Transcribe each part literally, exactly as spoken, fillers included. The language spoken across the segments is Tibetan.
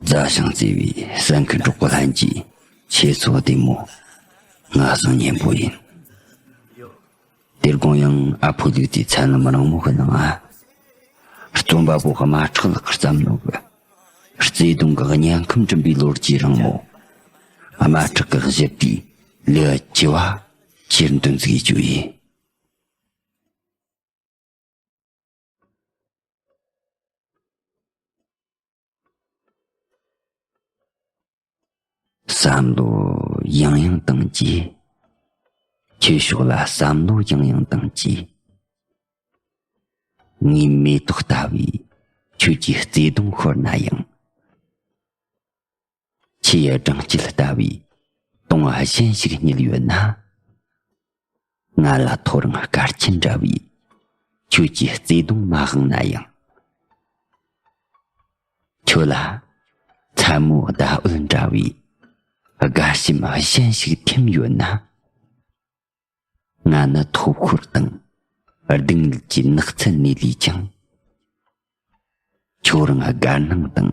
རྫ་ཞིང་བརྩེ་བའི་གསན་མཁན་གྲོགས་པོ་ལྷན་རྒྱས། ཁྱེད་ཚོ་བདེ་མོ། ང་སང་གཉན་པོ་ཡིན། དེ་དགོང་ཡང་ཨ་ཕོ་ལུག་དེ་ཚན་ལམ་རིང་མོ་གི་ནང་ང་རྩོམ་པ་པོ་དམར་ཁྲག་ལགས་ཀྱིས་བརྩམས་ནོ་གི་བརྩེ་དུང་གི་དམྱལ་ཁམས་འགྲིམ་པའི་ལོ་རྒྱུས་རིང་མོ། དམར་ཁྲག་གི་གཞི་བྲིས་ལེའུ་བཅུ་བ་ཁྱེར་འདོན་ཟིག་རྒྱུ་ཡིན། བསམ་བློ་ཡང་ཡང་བཏང་གྱིས། ཁྱེད་ཕྱོགས་ལ་བསམ་བློ་ཡང་ཡང་བཏང་གྱིས། ངའི་མེ་ཏོག་ལྟ་བུའི་ཁྱོད་ཀྱི་བརྩེ་དུང་ཤོར་ན་ཡང་། ཁྱེད་ཡི་སྦྲང་སྐྱེས་ལྟ་བུའི་དུང་གཞན་ཞིག་རྙེད་ཡོད་ན། ང་ལ་ཐོ་རངས་སྐར་ཆེན་འདྲ་བའི་ཁྱོད་ཀྱི་བརྩེ་དུང་མ་བབས་ན་ཡང་། ཁྱོད་ལ་མཚན་མོ་ཟླ་འོད་འདྲ་བའི་དགའ་ཞིམ་གཞན་ཞིག་ཐིམ་ཡོད་ན། ང་ནི་ཐོབ་ཤོར་དང་སྡུག་བསྔལ་གྱི་ནགས་ཚལ་ནས་ལུས་ཀྱང་། ཁྱོད་རང་དགའ་སྣང་དང་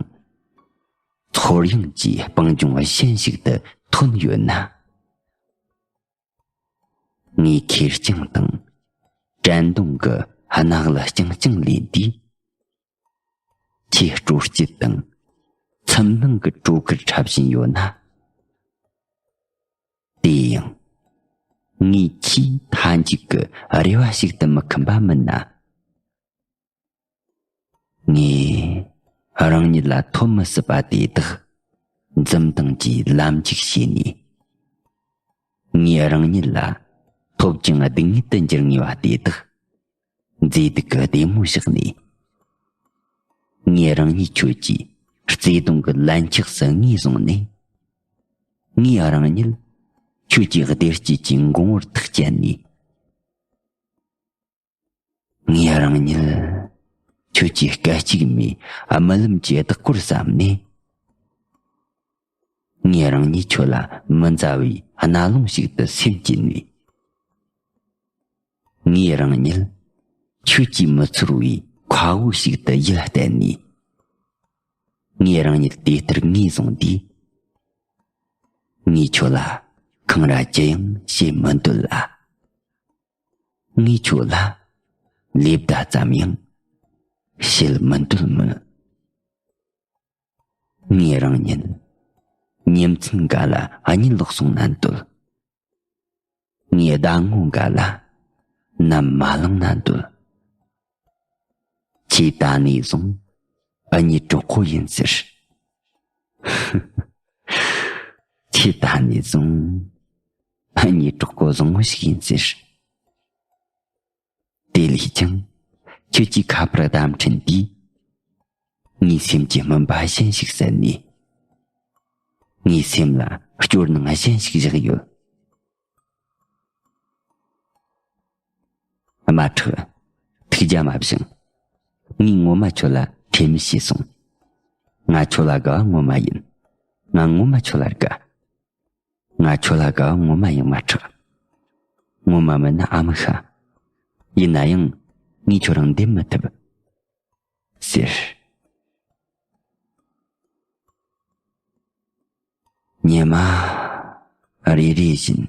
ཚོར་གཡེང་གི་སྤང་ལྗོངས་གཞན་ཞིག་ཏུ་ཐོན་ཡོད་ན། ངའི་ཁེར་རྐྱང་དང་དྲན་གདུང་གི་རྣག་ལ་རྐྱང་རྐྱང་ལེན་དུས། ཁྱེད་སྤྲོ་སྐྱིད་དང་འཚུབ་སྣང་གི་བྲོ་གར་འཁྲབ་བཞིན་ཡོད་ན། དེ་ཡང་ངའི་ཆེས་མཐའ་མཇུག་གི་རེ་བ་ཞིག་ཏུ་མི་ཁོམ་པ་མིན་ན། ངས་རང་ཉིད་ལ་ཐོབ་མི་སྲིད་པ་དེ་དག་འཛུམ་མདངས་ཀྱིས་ལམ་འཇུག་བྱས་ནས། ངས་རང་ཉིད་ལ་ཐོབ་ཀྱང་སྡུག་བསྔལ་དུ་འགྱུར་ངེས་པ་དེ་དག་མཛེས་སྡུག་གི་ལྡེ་མོ་བཞག་ནས། ངས་རང་ཉིད་ཁྱོད་ཀྱི་བརྩེ་དུང་གི་ལན་ཆགས་སུ་ངོས་བཟུང་ནས། ངས་རང་ཉིད་ཁྱོད་ཀྱི་བདེ་སྐྱིད་ཀྱི་མགོ་བོར་ཐུག་བཅད་ནས། ངས་རང་ཉིད་ཁྱོད་ཀྱི་སྐད་ཅིག་མའི་རྨི་ལམ་གྱི་ལྡག་སྐོར་བསམ་ནས། ངས་རང་ཉིད་ཁྱོད་ལ་མི་མཛའ་བའི་རྣ་ལུང་ཞིག་ཏུ་སེམས་བསྐྱེད་ནས། ངས་རང་ཉིད་ཁྱོད་ཀྱིས་མི་ཚོར་བའི་མཁའ་དབུགས་ཤིག་ཏུ་ཡིད་གཏད་ནས། ངས་རང་ཉིད་དེ་ལྟར་ངོས་བཟུང་དུས། ངས་ཁྱོད་ལ་འཁང་ར་ཅི་ཡང་བྱེད་མི་འདོད་ལ། ངས་ཁྱོད་ལ་ལེ་བདའ་ཙམ་ཡང་བྱེད་མི་འདོད་མོད། ངས་རང་ཉིད་ཉིན་མཚན་འགའ་ལ་གཉིད་ལོག་སོང་ན་འདོད། ངས་ཟླ་ངོ་འགའ་ལ་ནམ་མ་ལངས་ན་འདོད། ཁྱེད་ད་ནས་བཟུང་ཨ་ནེའི་གྲོགས་པོ་ཡིན་ཟེར། ཁྱེད་ད་ནས་བཟུང་ཨ་ནེའི་གྲོགས་པོ་བཟང་བོ་ཞིག་ཡིན་ཟེར། དེ་ལས་ཀྱང་ཁྱོད་ཀྱི་ཁ་པར་བརྡ་འཕྲིན་དེས་ངའི་སེམས་ཀྱི་སྨིན་པ་གཞན་ཞིག་བསལ་ནས། ངའི་སེམས་ལ་སྐྱོ་སྣང་གཞན་ཞིག་བཞག་ཡོད། དམར་ཁྲག་ཐུགས་རྒྱལ་མ་བཞེངས། ངས་ངོ་མ་ཁྱོད་ལ་ཁྲེལ་མེད་བྱས་སོང་། ང་ཁྱོད་ལ་དགའ་བ་ངོ་མ་ཡིན། ང་ངོ་མ་ཁྱོད་ལ་དགའ། ང་ཁྱོད་ལ་དགའ་བ་ངོ་མ་ཡང་མ་ཁྲག་ངོ་མ་མིན་ན་ཨ་མི་ཤ། ཡིན་ན་ཡང་ངས་ཁྱོད་རང་འདེམས་མི་ཐུབ། ཟེར། ཉི་མ་རེ་རེ་བཞིན་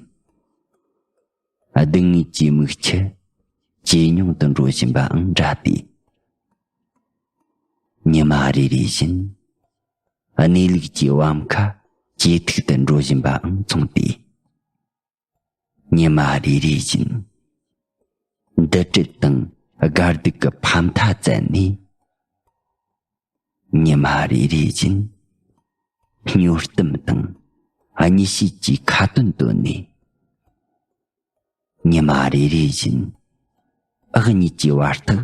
སྡུག་བསྔལ་གྱི་མིག་ཆུ་ཇེ་ཉུང་དུ་འགྲོ་བཞིན་པའང་འདྲ་སྟེ། ཉི་མ་རེ་རེ་བཞིན་གནས་ལུགས་ཀྱི་བམ་ཁ་ཇེ་ཐུག་ཏུ་འགྲོ་བཞིན་པའང་མཚུངས་ཏེ། ཉི་མ་རེ་རེ་བཞིན་འདུ་འབྲལ་དང་དགའ་སྡུག་གི་ཕ་མཐའ་བཙལ་ནས། ཉི་མ་རེ་རེ་བཞིན་སྨྱོ་གཏམ་དང་གཉིད་བྱེད་ཀྱི་ཁ་ཏོན་བཏོན་ནས། ཉི་མ་རེ་རེ་བཞིན་ཨ་གཉིས་ཀྱི་བར་ཐག་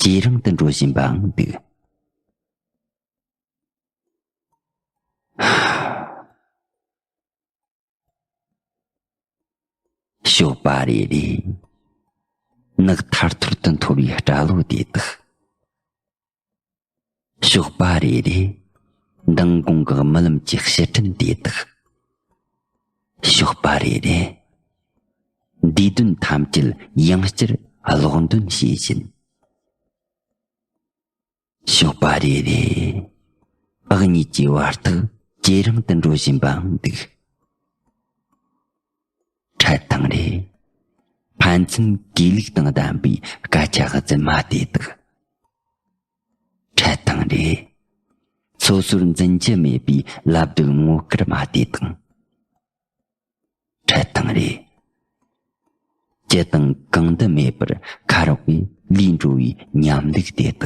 ཇེ་རིང་དུ་འགྲོ་བཞིན་པའང་འདུག་ཞོགས་པ་རེ་རེ་ནགས་ཐར་ཐོར་དུ་འཐོར་བའི་སྐྲ་ལོ་དེ་དག་ཞོགས་པ་རེ་རེ་མདང་དགོང་གི་རྨི་ལམ་གྱི་ཕྱིར་དྲན་དེ་དག་ཞོགས་པ་རེ་རེ་འདས་དོན་ཐམས་ཅད་ཡང་བསྐྱར་ཀློག་འདོན་བྱེད་བཞིན། ཞོགས་པ་རེ་རེ་ ཨག་གཉིས་ཀྱི་བར་ཐག་ཇེ་རིང་དུ་འགྲོ་བཞིན་པའང་འདུག་འཕྲད་ཐེངས་རེ། ཕན་ཚུན་གུས་ལུགས་དང་ལྡན་པའི་སྐད་ཆ་རྫུན་མ་དེ་དག་འཕྲད་ཐེངས་རེ། སོ་སོར་འཛིན་རྒྱུ་མེད་པའི་ལབ་རྡོལ་ངོ་དཀར་མ་དེ་དང་། འཕྲད་ཐེངས་རེ། ཅི་དང་གང་དུ་མེད་པར་ཁ་རོག་གིས་ལུས་འགྲོ་བའི་ཉམས་ལུགས་དེ་དག་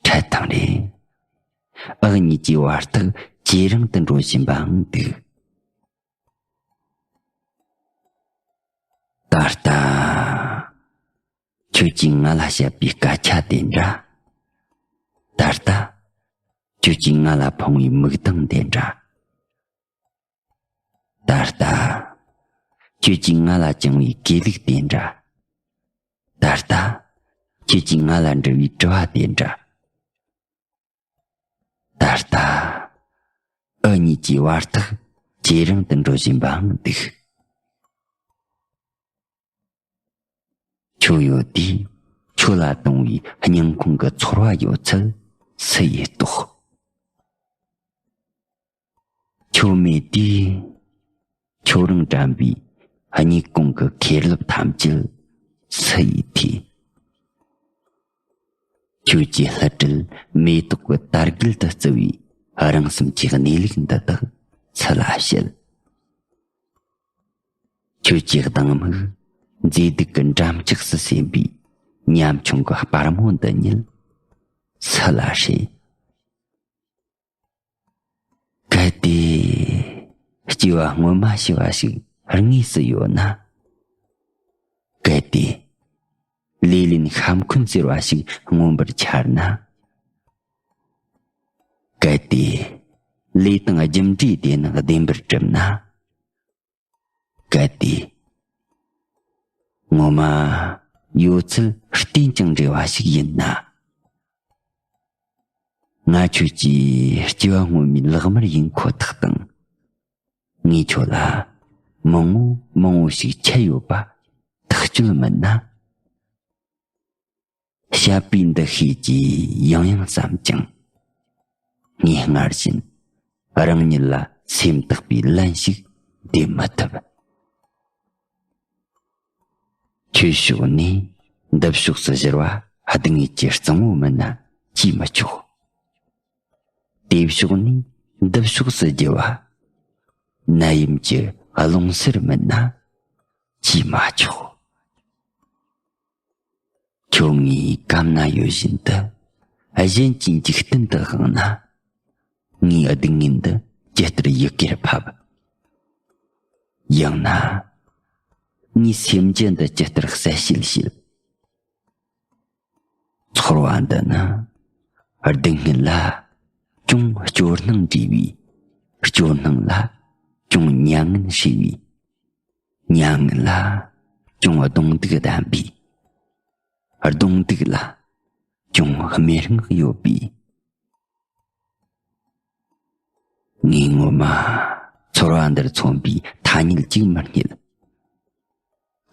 འཕྲད་ཐེངས་རེ། ཨག་གཉིས་ཀྱི་བར་ཐག་ཇེ་རིང་དུ་འགྲོ་བཞིན་པའང་འདུག་ད་ལྟ། ཁྱོད་ཀྱིས་ང་ལ་བཤད་པའི་སྐད་ཆ་དེ་འདྲ། ད་ལྟ། ཁྱོད་ཀྱིས་ང་ལ་འཕངས་པའི་མིག་མདངས་དེ་འདྲ། ད་ལྟ། ཁྱོད་ཀྱིས་ང་ལ་བཅངས་པའི་གུས་ལུགས་དེ་འདྲ། ད་ལྟ། ཁྱོད་ཀྱིས་ང་ལ་འདྲི་བའི་དྲི་བ་དེ་འདྲ། ད་ལྟ། འུ་གཉིས་ཀྱི་བར་ཐག་ཇེ་རིང་དུ་འགྲོ་བཞིན་པའང་འདུག་ཁྱོད་ཡོད་དུས་ཁྱོད་ལ་གཏོང་བའི་སྙིང་ཁོང་གི་ཚོར་བ་ཡོད་ཚད་སུ་ཡིས་རྟོགས། ཁྱོད་མེད་དུས་ཁྱོད་རང་དྲན་པའི་སྙིང་ཁོང་གི་མཁལ་རླབས་ཐམས་ཅད་སུ་ཡིས་ཐོས། ཁྱོད་ཀྱི་ལྷུ་སྦྲུལ་མེ་ཏོག་གི་དར་རྒུད་དུ་བརྩི་བའི་རང་སེམས་ཀྱི་གནས་ལུགས་འདི་དག་སུ་ལ་བཤད། ཁྱོད་ཀྱི་སྡང་མིག་མཛེས་སྡུག་གི་འགྲམ་ལྕག་སུ་སེམས་པའི་ཉམ་ཆུང་གི་སྤར་མོ་འདི་ཉིད་སུ་ལ་ཧྲིལ། གལ་ཏེ་སྐྱེ་བ་སྔོན་མ་ཤི་བ་ཞིག་དངོས་སུ་ཡོད་ན། གལ་ཏེ་ལས་ལེན་ཤམ་འཁོན་ཟེར་བ་ཞིག་མངོན་པར་འཆར་ན། གལ་ཏེ་ལས་དང་རྒྱུ་འབྲས་དེ་ནི་བདེན་པར་གྲུབ་ན། གལ་ཏེ་ངོ་མ་ཡོད་ཚད་རྟེན་ཅིང་འབྲེལ་བ་ཞིག་ཡིན་ན། ང་ཁྱོད་ཀྱི་སྐྱེ་བ་སྔོན་མའི་ལག་དམར་ཡིན་ཁོ་ཐག་དང་། ངས་ཁྱོད་ལ་མང་བོ་མང་བོ་ཞིག་འཆད་ཡོད་པ་ཐག་ཆོད་མིན་ན། བཤད་པའི་འདུ་ཤེས་ཀྱིས་ཡང་ཡང་བསམ་ཀྱང་། ངས་སྔར་བཞིན་རང་ཉིད་ལ་སེམས་ཐག་པའི་ལན་ཞིག་འདེབས་མི་ཐུབ། ཁྱོད་ཕྱོགས་ནས་འདི་ཕྱོགས་སུ་བཞུར་བ་སྡུག་བསྔལ་གྱི་གཙང་བོ་མིན་ན་ཅིས་མི་ཆོག་དེ་ཕྱོགས་ནས་འདི་ཕྱོགས་སུ་རྒྱུ་བ་ནད་ཡམས་ཀྱི་རླུང་ཟེར་མིན་ན་ཅིས་མ་ཆོག་ཁྱོད་ངའི་གམ་ན་ཡོད་བཞིན་དུ། གཞན་གྱི་འཇིག་རྟེན་དུ་དབང་ན། ངའི་སྡུག་བསྔལ་འདི་ཇི་ལྟར་ཡི་གེར་ཕབ། ཡང་ན། ངའི་སེམས་རྒྱུད་འདི་ཇི་ལྟར་གསལ་བཤད་བྱེད། ཚོར་བ་འདི་ནི། སྡུག་བསྔལ་ལ་ཅུང་སྐྱོ་སྣང་འདྲེས་པའི། སྐྱོ་སྣང་ལ་ཅུང་མྱ་ངན་བྱས་པའི། མྱ་ངན་ལ་ཅུང་གདོང་གཏུག་ལྡན་པའི། གདོང་གཏུག་ལ་ཅུང་སྨྲེ་སྔགས་ཡོད་པའི། ངས་ངོ་མ་ཚོར་བ་འདིར་མཚོན་པའི་ཐ་སྙད་ཅིག་མི་རྙེད།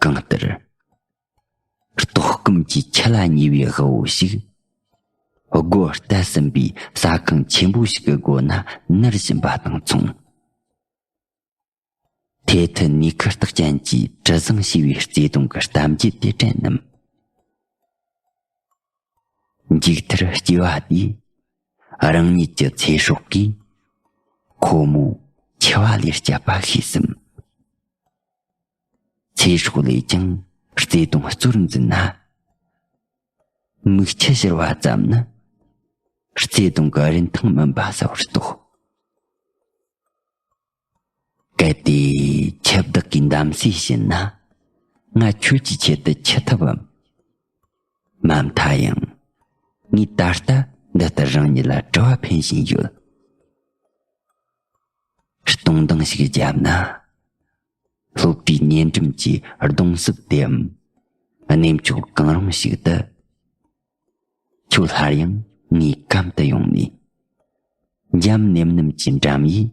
གང་ལྟར། ལྟོགས་སྐོམ་གྱི་ཆུ་ལ་ཉེ་བའི་དབུལ་བོ་ཞིག་སྒོ་བརྡལ་ཟིན་པའི་ཟ་ཁང་ཆེན་པོ་ཞིག་གི་སྒོ་ན་ནར་བཞིན་པ་དང་མཚུངས། ཐེ་ཐི་ནི་ཁི་རྟགས་ཅན་གྱིས་དྲི་བཟང་བྱས་པའི་བརྩེ་དུང་གི་གཏམ་རྒྱུད་དེ་དྲན་ནམ། མཇུག་མཐར་སྐྱེ་བ་དེས་རང་ཉིད་ཀྱི་ཚེ་སྲོག་གིས་ཁོ་མོ་འཆི་བ་ལས་སྐྱབས་པ་ཤེས་སམ། ཚེ་སྲོག་ལས་ཀྱང་བརྩེ་དུང་གཙོར་འཛིན་ན། མིག་ཆུ་བཞུར་བ་ཙམ་ནི་བརྩེ་དུང་གི་རིན་ཐང་མིན་པ་གསལ་བོར་རྟོགས། གལ་ཏེ་ཁྱབ་བདག་གིས་འདམ་སའི་བཞིན་ན། ང་ཁྱོད་ཀྱི་ཆེད་དུ་འཆི་ཐུབ་བམ། མ་མཐའ་ཡང་། ངས་ད་ལྟ་འདི་ལྟར་རང་ཉིད་ལ་དྲི་བ་འཕེན་བཞིན་ཡོད། སྟོང་འདང་ཞིག་བརྒྱབ་ན། སློབ་གྲྭའི་ཉེ་འགྲམ་གྱི་གདུང་སྲིབ་དེའམ། གནས་མཆོག་གང་རུང་ཞིག་ཏུ། ཁྱོད་སླར་ཡང་ངའི་གམ་དུ་ཡོང་ནས། འཇམ་ནེམ་ནེམ་གྱི་འགྲམ་ཡིས་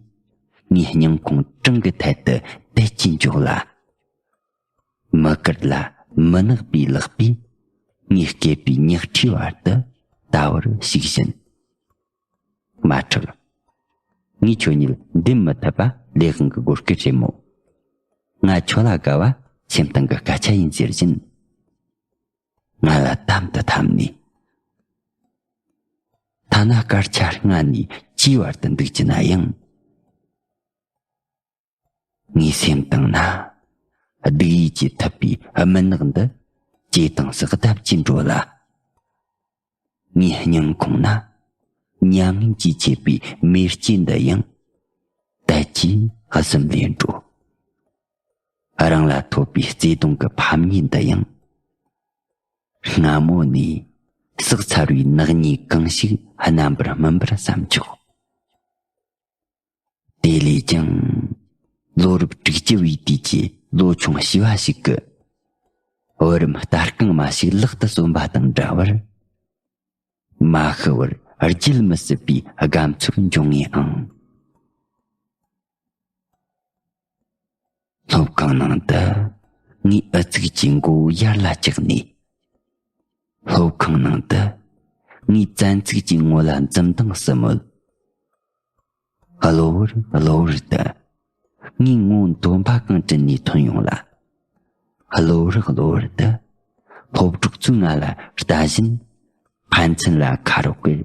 ངའི་སྙིང་ཁོང་བྲང་གི་ཐད་དུ་དལ་གྱིས་འཇོག་ལ། མུ་གར་ལ་མུན་ནག་པའི་ལག་པས་ངའི་སྐེད་པའི་ཉག་ཕྲའི་བར་དུ་ལྟ་བར་ཞུགས་བཞིན། མ་འཁྲུལ། ངས་ཁྱོད་ཉིད་འདེམས་མི་ཐུབ་པ་ལས་དབང་གི་སྒོར་སྐད་རེད་མོད། ང་ཁྱོད་ལ་དགའ་བ་སེམས་གཏིང་གི་སྐད་ཆ་ཡིན་ཟེར་བཞིན། ང་ལ་དམ་དུ་འཐམ་ནས། ཐ་ན་སྐར་ཆ་ལྔ་ནས་བཅུའི་བར་དུ་འདུག་རྒྱུ་ན་ཡང་། ངའི་སེམས་གཏིང་ན་སྡུག་ཡུས་ཀྱིས་ཐུབ་པའི་སྨུན་ནག་འདི་ཇེ་དྭངས་སུ་ལྡབ་ཀྱིས་འགྲོ་ལ། ངའི་སྙིང་ཁོང་ན་མྱ་ངན་གྱིས་ཁྱེར་པའི་མེ་ལྕེ་འདི་ཡང་དལ་གྱིས་གཟིམ་ལས་འགྲོ། རང་ལ་ཐོབ་པའི་བརྩེ་དུང་གི་ཕམ་ཉེས་འདི་ཡང་སྔ་མོ་ནས་བསགས་ཚར་བའི་ནག་ཉེས་གང་ཞིག་རྣམ་པར་སྨིན་པར་བསམ་ཆོག། དེ་ལས་ཀྱང་ལོ་རབས་དྲུག་ཅུ་བའི་དུས་ཀྱི་ལོ་ཆུང་བྱིས་པ་ཞིག་གིས་བུ་རམ་རྟ་རྐང་མ་ཞིག་ལག་ཏུ་སོན་པ་དང་འདྲ་བར། མ་ཤི་བར་བརྗེད་མི་སྲིད་པའི་དགའ་ཚོར་འབྱུང་ངེས་ཨང་། སློབ་ཁང་ནང་དུ་ངའི་ཨུ་ཚུགས་ཀྱི་མགོ་བོ་ཡར་ལ་བཀྱགས་ནས། སློབ་ཁང་ནང་དུ་ངའི་བཙན་ཚུགས་ཀྱི་ངོ་ལ་འཛུམ་མདངས་སུ་མོལ། གློ་བུར་གློ་བུར་དུ་ངའི་ངོ་འདོན་པ་གང་དྲན་ནས་ཐོན་ཡོང་ལ། གློ་བུར་གློ་བུར་དུ་སློབ་གྲོགས་ཚོས་ང་ལ་ལྟ་བཞིན་ཕན་ཚུན་ལ་ཁ་རོག་གེར་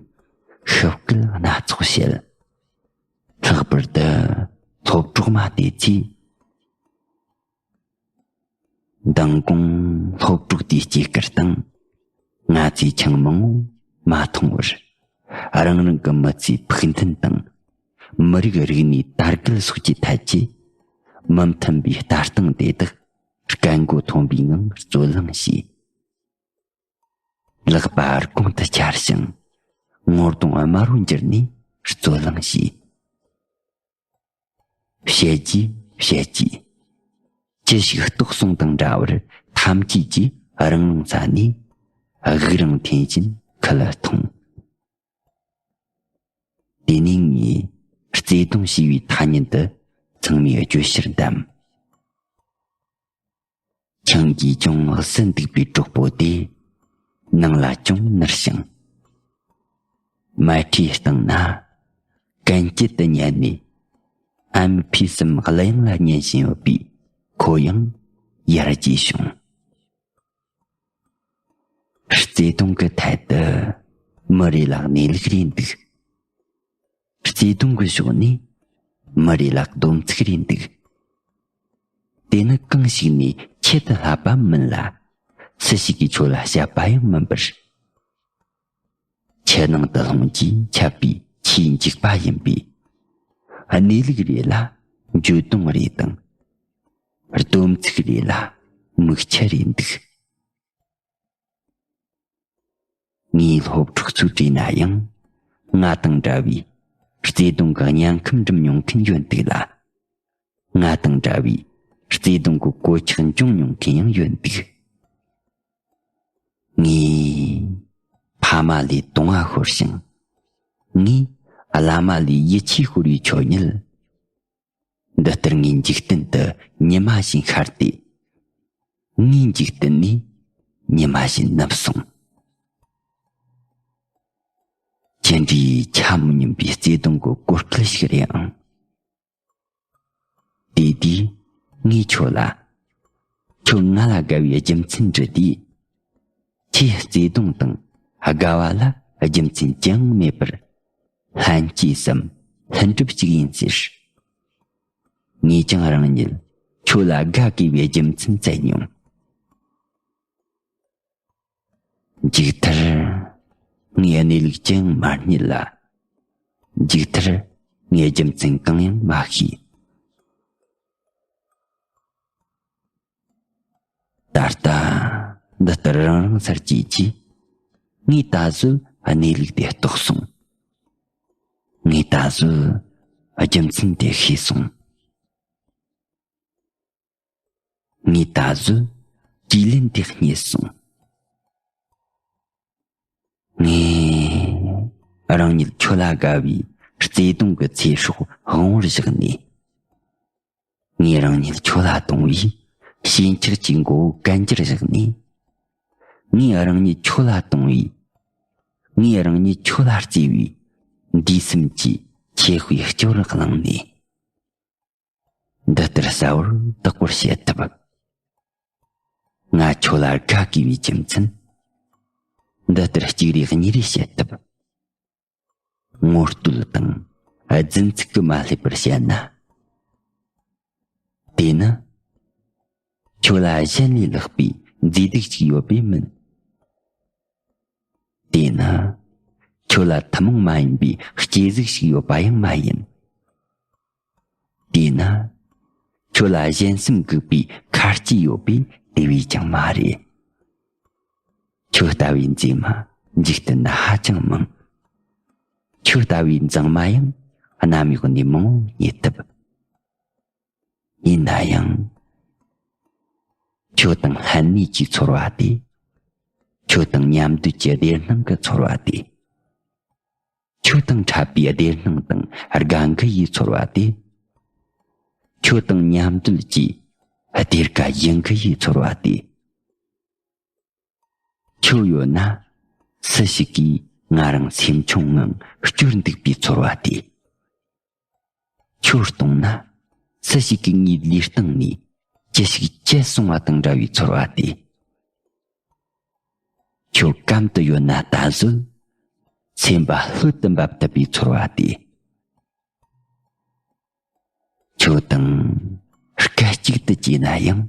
ཤུབས་ཀྱིས་སྣ་ཚོགས་བྱེད། ལྷག་པར་དུ་སློབ་གྲོགས་མ་བལྟས་ཚེ། མདང་དགོང་སློབ་གྲོགས་དེའི་སྐྱེས་སྐར་དང་། ང་ཚོས་ཆང་མང་བོ་མ་འཐུང་བར། རང་རང་གི་མི་ཚེའི་ཕུགས་འདུན་དང་། མི་རིགས་རིག་གནས་དར་རྒུད་སོགས་ཀྱི་ཐད་ཀྱི་མི་མཐུན་པའི་ལྟ་སྟངས་དེ་དག་སྐད་མགོ་མཐོན་པོའི་ངང་རྩོད་གླེང་བྱས། ལག་པ་དགུང་དུ་འཕྱར་ཞིང་ངོ་གདོང་དམར་བོ་འགྱུར་ནས་རྩོད་གླེང་བྱས། བཤད་རྒྱུ་བཤད་རྒྱུ། ཅི་ཞིག་རྟོགས་སོང་དང་འདྲ་བར་ཐམས་ཅད་ཀྱིས་རང་རང་ས་ནས་དབུགས་རིང་འཐེན་བཞིན་ཁུ་ལུ་འཐུང་། དེ་ནས་ངས་བརྩེ་དུང་ཞེས་པའི་ཐ་སྙད་འདི་ཚང་མའི་བརྗོད་གཞིར་བདམས། ཆང་གིས་ཅུང་བསིལ་འདུག་པའི་གྲོགས་པོ་དེ་ནང་ལ་ཅུང་ནུར་ཞིང་། མལ་ཁྲིའི་སྟེང་ན་གན་རྐྱལ་དུ་ཉལ་ནས་ཨ་མའི་ཕུས་བསམ་གླུ་དབྱངས་ལ་ཉན་བཞིན་ཡོད་པས་ཁོ་ཡང་ཡར་རྒྱས་བྱུང་། བརྩེ་དུང་གི་ཐད་དུ་མི་རེ་ལ་གནས་ལུགས་རེ་འདུག། བརྩེ་དུང་གི་ཕྱོགས་ནས་མི་རེ་ལ་སྡོམ་ཚིག་རེ་འདུག། དེ་ནི་གང་ཞིག་ནས་ཁྱད་དུ་བསླབ་པ་མིན་ལ། སུ་ཞིག་གིས་ཁྱོད་ལ་བཤད་པ་ཡང་མིན་པར། ཆུ་ནང་དུ་ལྷུང་རྗེས་ཆད་པའི་ཆེས་འཇིགས་པ་ཡིན་པས། གནས་ལུགས་རེ་ལ་འགྱོད་གདུང་རེ་དང་། སྡོམ་ཚིག་རེ་ལ་མིག་ཆུ་རེ་འདུག། ངའི་སློབ་ཕྲུག་ཚོའི་གྲས་ན་ཡང་། ང་དང་འདྲ་བའི་བརྩེ་དུང་གི་དམྱལ་ཁམས་འགྲིམ་མྱོང་མཁན་ཡོད་འདུག་ལ། ང་དང་འདྲ་བའི་བརྩེ་དུང་གི་གོད་ཆག་འབྱུང་མྱོང་མཁན་ཡང་ཡོད་འདུག། ངས་ཕ་མ་ལས་དུང་བ་ཤོར་ཞིང་། ངས་བླ་མ་ལས་ཡིད་ཆེས་ཤོར་བའི་ཆོས་ཉིད། འདི་ལྟར་ངའི་འཇིག་རྟེན་དུ་ཉི་མ་བཞིན་ཤར་ཏེ། ངའི་འཇིག་རྟེན་ནས་ཉི་མ་བཞིན་ནུབ་སོང་། ཅི་འདྲའི་ཆ་མི་སྙོམས་པའི་བརྩེ་དུང་གི་གོ་སྐལ་ཞིག་རེད་ཨང་། དེ་དུས་ངས་ཁྱོད་ལ། ཁྱོད་ང་ལ་དགའ་བའི་རྒྱུ་མཚན་འདྲི་དུས། ཁྱེད་བརྩེ་དུང་དང་དགའ་བ་ལ་རྒྱུ་མཚན་ཅང་མེད་པར་ལྷན་སྐྱེས་སམ་ལྷུན་གྲུབ་ཅིག་ཡིན་ཟེར། ངས་ཀྱང་རང་ཉིད་ཁྱོད་ལ་དགའ་དགོས་པའི་རྒྱུ་མཚན་བཙལ་མྱོང་། མཇུག་མཐར་ངས་གནས་ལུགས་ཅི་ཡང་མ་རྙེད་ལ། མཇུག་མཐར་ངས་རྒྱུ་མཚན་གང་ཡང་མ་ཤེས། ད་ལྟ་འདི་ལྟར་རང་རང་སར་སྐྱེས་རྗེས། ངས་ད་གཟོད་གནས་ལུགས་དེ་རྟོགས་སོང་། ངས་ད་གཟོད་རྒྱུ་མཚན་དེ་ཤེས་སོང་། ངས་ད་གཟོད་དྲིས་ལན་དེ་རྙེད་སོང་། ངས་རང་ཉིད་ཁྱོད་ལ་དགའ་བའི་བརྩེ་དུང་གི་ཚེ་སྲོག་དབང་བོར་བཞག་ནས། ངས་རང་ཉིད་ཁྱོད་ལ་གཏོང་བའི་ཞེན་ཆགས་ཀྱི་མགོ་བོ་གན་རྒྱར་བཞག་ནས། ངས་རང་ཉིད་ཁྱོད་ལ་གཏོང་བའི། ངས་རང་ཉིད་ཁྱོད་ལ་བརྩེ་བའི་ འདས་སེམས་ཀྱི་ཆེ་དཔེ་སྐྱོ་རུ་བླངས་ནས། འདི་ལྟར་གསལ་བོར་བདག་པོར་བྱེད་ཐུབ། ང་ཁྱོད་ལ་དགའ་དགོས་པའི་རྒྱུ་མཚན། འདི་ལྟར་གཅིག་རེ་གཉིས་རེ་བཤད་ཐུབ། ངོ་བསྟོད་དང་རྫུན་ཚིག་གིས་མ་སླེབས་པར་བཤད་ན། དེ་ནི་ཁྱོད་ལ་གཞན་ལས་ལྷག་པའི་མཛེས་སྡུག་ཅིག་ཡོད་པས་མིན། དེ་ནི་ཁྱོད་ལ་ཐུན་མོང་མ་ཡིན་པའི་སྐྱེ་གཟུགས་ཤིག་ཡོད་པ་ཡང་མ་ཡིན། དེས་ན། ཁྱོད་ལ་གཞན་སེམས་འགུག་པའི་ཁ་ལྕེ་ཡོད་པས་དེ་བས་ཀྱང་མ་རེད། ཁྱོད་ལྟ་བུའི་མཛེས་མ་འཇིག་རྟེན་ན་ཧ་ཅང་མང་། ཁྱོད་ལྟ་བུའི་མཛངས་མ་ཡང་གནམ་འོག་ནས་མང་བོ་རྙེད་ཐུབ། ཡིན་ན་ཡང་། ཁྱོད་དང་ལྷན་གནས་ཀྱི་ཚོར་བ་དེ། ཁྱོད་དང་མཉམ་སྡོད་ཀྱི་བདེ་སྣང་གི་ཚོར་བ་དེ། ཁྱོད་དང་འཕྲད་པའི་བདེ་སྣང་དང་དགའ་མགུ་ཡི་ཚོར་བ་དེ། ཁྱོད་དང་མཉམ་སྡོད་ཀྱི་བདེ་དགའ་ཡིད་མགུ་ཡི་ཚོར་བ་དེ། ཁྱོད་ཡོད་ན་སུ་ཞིག་གིས་ང་རང་སེམས་ཆུང་ངང་སྐྱོར་འདུག་པའི་ཚོར་བ་དེ། ཁྱོད་གཏོང་ན་སུ་ཞིག་གིས་ངའི་ལུས་སྟེང་ནས་ཅི་ཞིག་བཅད་སོང་བ་དང་འདྲ་བའི་ཚོར་བ་དེ། ཁྱོད་གམ་དུ་ཡོད་ན་ད་གཟོད་སེམས་པ་ལྷོད་དུ་འབབ་ཐུབ་པའི་ཚོར་བ་དེ། ཁྱོད་དང་སྐད་ཅིག་ཏུ་བཅས་ན་ཡང་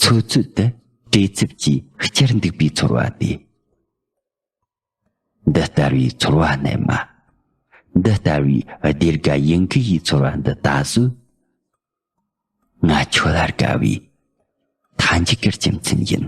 ཚོད་ཚོད་དུ་བྲེལ་འཚུབ་ཀྱིས་བསྐྱར་འདུག་པའི་ཚོར་བ་དེ། འདི་ལྟ་བུའི་ཚོར་བ་རྣལ་མ། འདི་ལྟ་བུའི་བདེ་དགའ་ཡིད་མགུ་ཡི་ཚོར་བ་འདི་ད་གཟོད། ང་ཁྱོད་ལ་དགའ་བའི་མཐའ་མཇུག་གི་རྒྱུ་མཚན་ཡིན།